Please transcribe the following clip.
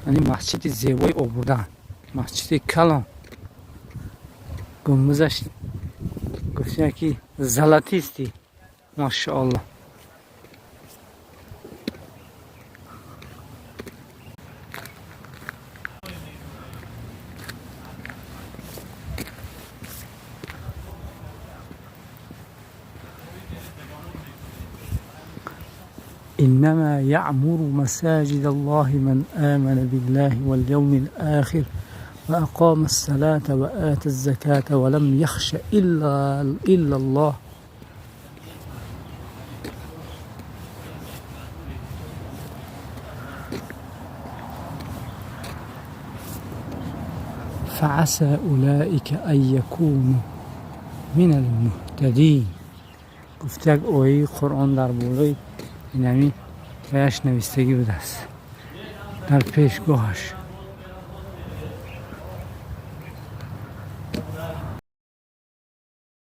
Ани масҷиди зебои Обурдан, масҷиди калон, гумбузаш гуфтия ки золотистый, машоалло. إنما يعمر مساجد الله من آمن بالله واليوم الآخر وأقام الصلاة وآتى الزكاة ولم يخش إلا الله. فعسى أولئك أن يكونوا من المهتدين. Гуфт, як ояи Қуръон дар болои инами ваяш навистагӣ будааст, дар пешгоҳаш.